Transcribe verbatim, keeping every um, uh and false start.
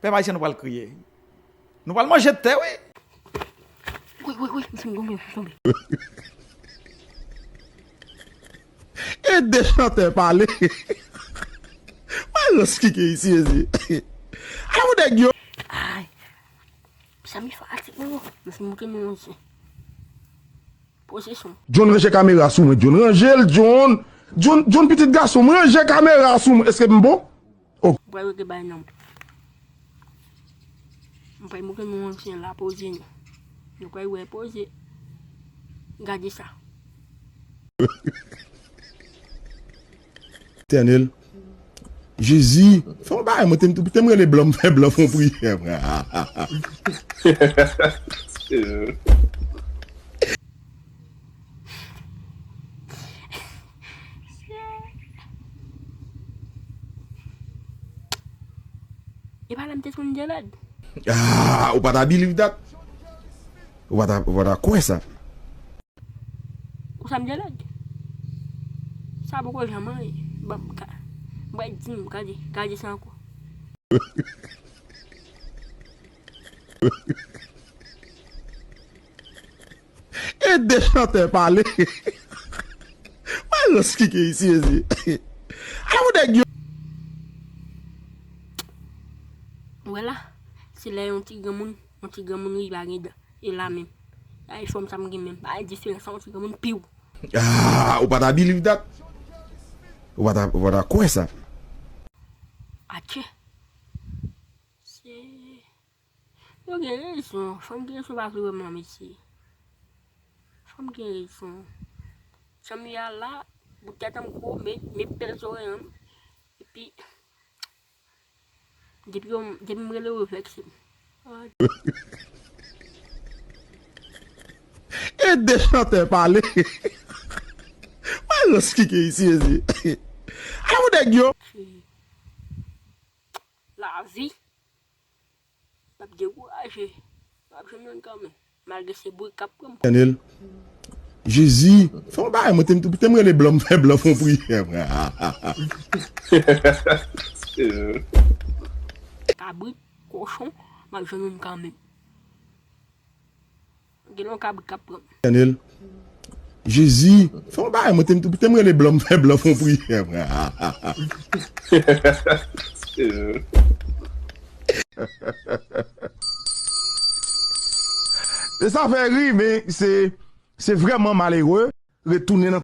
Pèp ayisyen, nou pral kriye. Nou pral manje tè, wi. Wi, wi, wi, m sanble, m sanble. E de chantè pale. Mwen rans ki gen isi, ezi. Ala pou nèg yo. Ay. Sa mi fatig, non. Mwen se montre mwen yon zen. Poze son. John, ranje kamera sou mwen, John. Ranje l, John. John, John, pitit gason m, ranje kamera sou mwen. Èske m bon? Oh. Mwen pral rete bay non. Mwen pral montre nou yon zen la poze nou. Nou pral wè poze. Gade sa. Etènèl. Jezi, fè yon bagay, mwen te, te m rele blan, m fè blan fè yon priyè, mwen. E pa la m te konn gen lèd. Ah, ou pa ta believe that? Ou pa ta, ou pa ta kwè sa? Ou sa m gen lèd? Sa poko janm anyen. Ban m ka, mwen di m, gade, gade sa ankò. E de chantè pale. Mwen rans ki gen isi, ezi. Ala pou nèg yo. Ou wè la, se lè yon ti granmoun, yon ti granmoun ri pa gen dan. E la menm. Ay, fòm sa m gen menm. Pa gen diferans ant yon ti granmoun pi w. Ah, ou pa ta believe that? Ou pa ta, ou pa ta kwè sa? Atchè. Se, yo gen rezon. Fanm gen rezon pa vle wè m nan mesye. Fanm gen rezon. Jan m ye a la, bout tèt an m gwo, men, men bèl zòrèy an m. Epi, depi yo, depi m rele yo, yo vèkse m. E de chantè pale. Mwen rans ki gen isi, ezi. Ala pou nèg yo. Lavi. M ap dekouraje. M ap jwenn youn kanmenm. Malgre se bri k ap pran m. Etènèl. Jezi, fè yon bagay, mwen te, te m rele blan, m fè blan fè yon priyè, mwen. Kabrit, kochon, m ap jwenn youn kanmenm. Gen yon kabrit k ap pran m. Etènèl. Jezi, fè yon bagay, mwen te, te m rele blan, m fè blan fè yon priyè, mwen. E sa fè ri, men se, se vrèman malere retounen nan